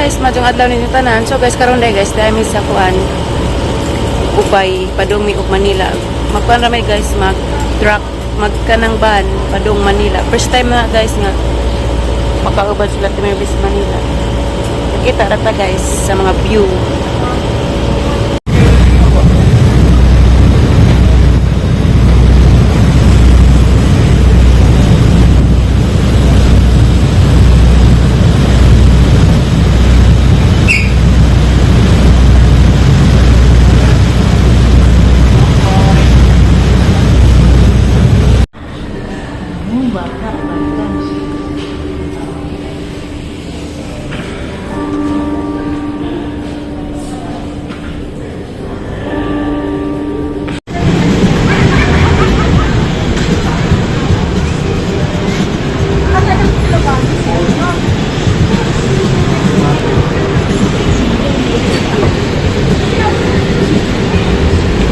Guys, maayong adlaw ninyo tanan. So guys, karon day guys, dahil mi sa kuan Ubay, padung mi og Manila. Magkuan ra may guys, mag truck, magkanang van padung Manila. First time na guys nga makaubad sila Timervis Manila. Nakita ra ta guys sa mga view.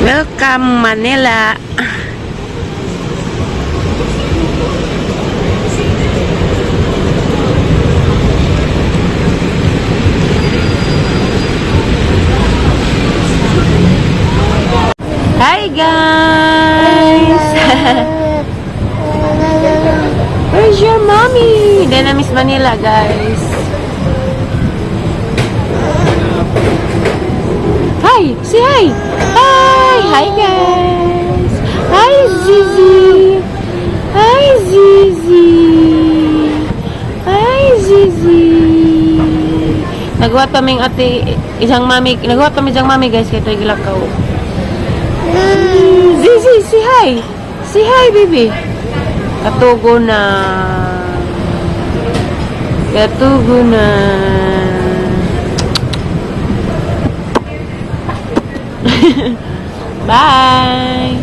Welcome, Manila. Hi guys! Where's your mommy? Then Miss Manila, guys. Hi! Say hi! Hi! Hi guys! Hi, Zizi! Hi, Zizi! Hi, Zizi! Nagwa kaming ate, isang mami, nagwa kami isang mami guys, kay tayo gilakaw. Zizi, say hi! Say hi, baby! Katugo na. Katugo na. Bye!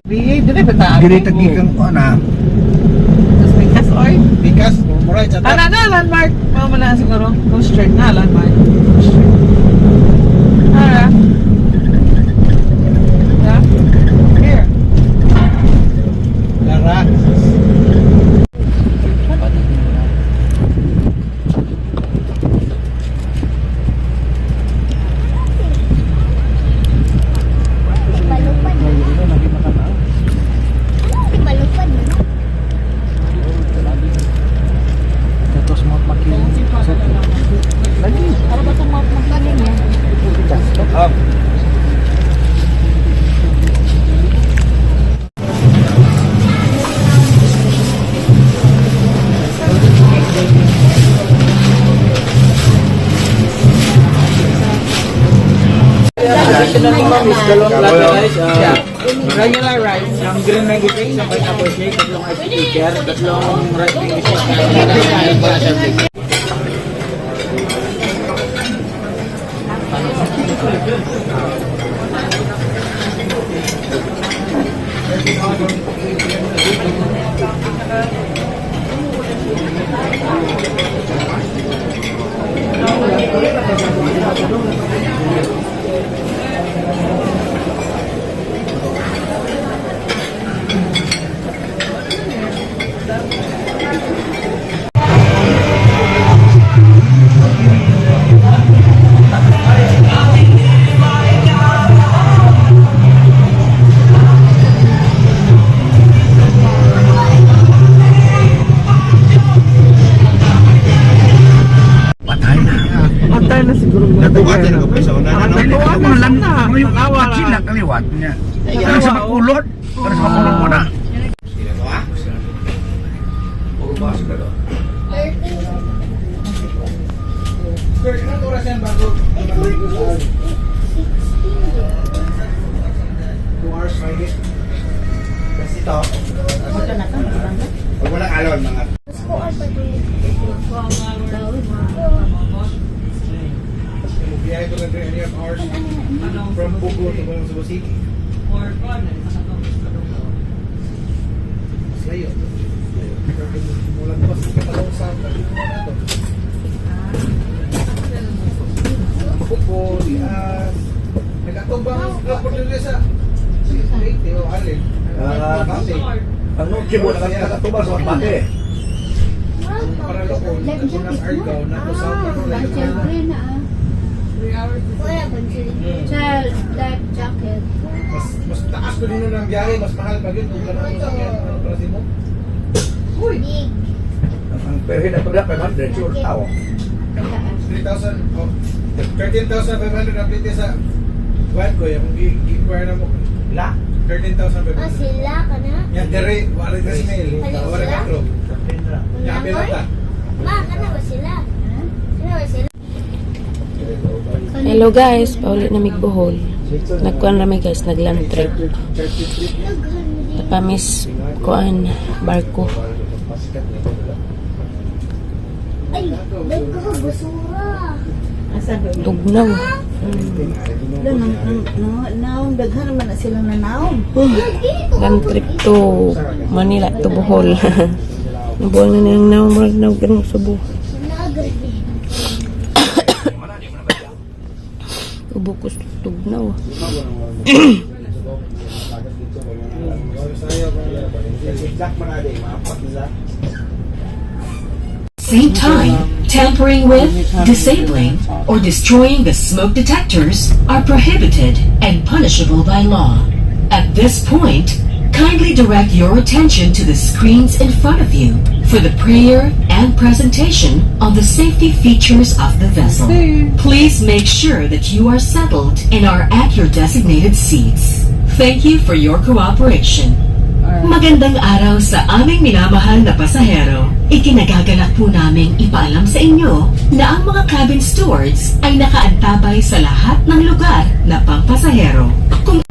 Di, dire ba ta? Dili tagikan ko na. Tapos bikas oy. Bikas, muray sa Ana na landmark. Mao man na siguro. Go straight na landmark. Go straight. Ara. Yeah. Here. Lara. Malupad. Ano di malupad no? Tapos mo maki. Lagi. Para ba itong magkanin niya? Ah. Yeah. Regular rice. Ang green mango shake, isang pineapple shake, tatlong ice shaker, tatlong rice mango shake. Patay na. Antay na siguro mo. Natuwa tayo ko sa una na no. Natuwa Mga lang na. Yung Tanawa na. sila kaliwat niya. Para sa makulot. Para sa makulot mo na. Kasi ito. Pag walang alon, mga Mas ko ay patuloy. Biyahe ko ng 3.5 hours from Bugo to Cebu City. Mas layo. Mulang pas katalong sa to. Bugo, Dias. Nag-atubang sa Port sa Ah, ang Cebu na nakatubang sa Masbate. Para Para Laguna Argao na ko sa Children ah. Wala ba sila? Child life jacket. Mas taas ko din ang biyahe, mas mahal pa yun kung gano'n mo sakyan ano para si mo. Big. Ang perhe na to 500 sure tao. 3,000 oh, 13,500 ang plite sa kuwan ko yung gi-inquire na mo. La 13,500. Ah, sila ka na? Ya dere wala ka mail, wala ka metro. Ya pelota. Ma, kana ba sila? Kana ba sila? Hello guys, pauli na mig Bohol. Nagkuan rami guys, nagland trip. Tapamis kuan barko. Ay, dagko basura. Tugnaw. Naong, daghan naman na silang nanaong. Land trip to Manila to Bohol. Nabuang na niyang naong murag naog ganong subo. Nagre. Ubo ko sa tugnaw. Same time, tampering with, disabling, or destroying the smoke detectors are prohibited and punishable by law. At this point, kindly direct your attention to the screens in front of you for the prayer and presentation on the safety features of the vessel. Please make sure that you are settled and are at your designated seats. Thank you for your cooperation. Magandang araw sa aming minamahal na pasahero. Ikinagagalak po naming ipaalam sa inyo na ang mga cabin stewards ay nakaantabay sa lahat ng lugar na pampasahero. Kung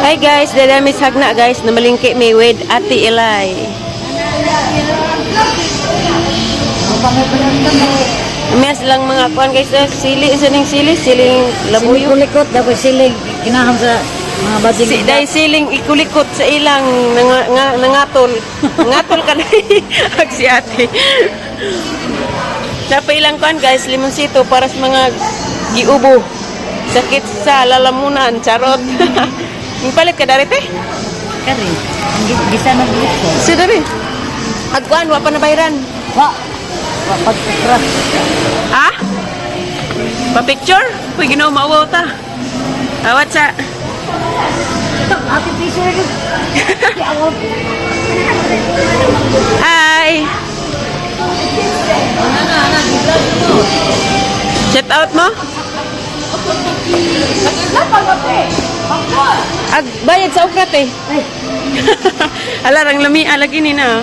Hi guys, dadami sagna guys, namalingki mi with Ate Elay. Mias lang mga kuan guys, eh, sili isa ning sili, siling labuyo. Kulikot, dapat siling kinahang sa mga bading. Si dai siling ikulikot sa ilang nga, nga, nangatol. Nangatol ka na ag si ate. Napa ilang kuan guys, limonsito para sa mga giubo. Sakit sa lalamunan, charot. Palit ka dari te? Kari, ang gisa ng gusto. Si dari. Agkuan wa pa na bayran. Wa, wa pagkukra. Ha? Pa-picture? Uy, Ginoo mauwaw ta. Awat sa. Ate teacher, Hi! Shout out mo? Ag bayad sa ukrat eh. Ala rang lami alagi ni na.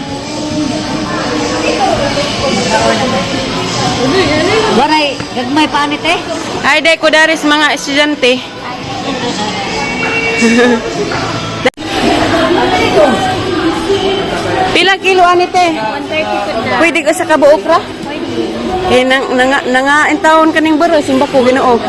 Waray, gagmay paanit eh. Ay day ko daris mga estudyante. Pila kilo ani te? 130 Pwede ka sa kabuok ra? Eh nang nanga nanga in taon kaning baro simba ko Ginoo.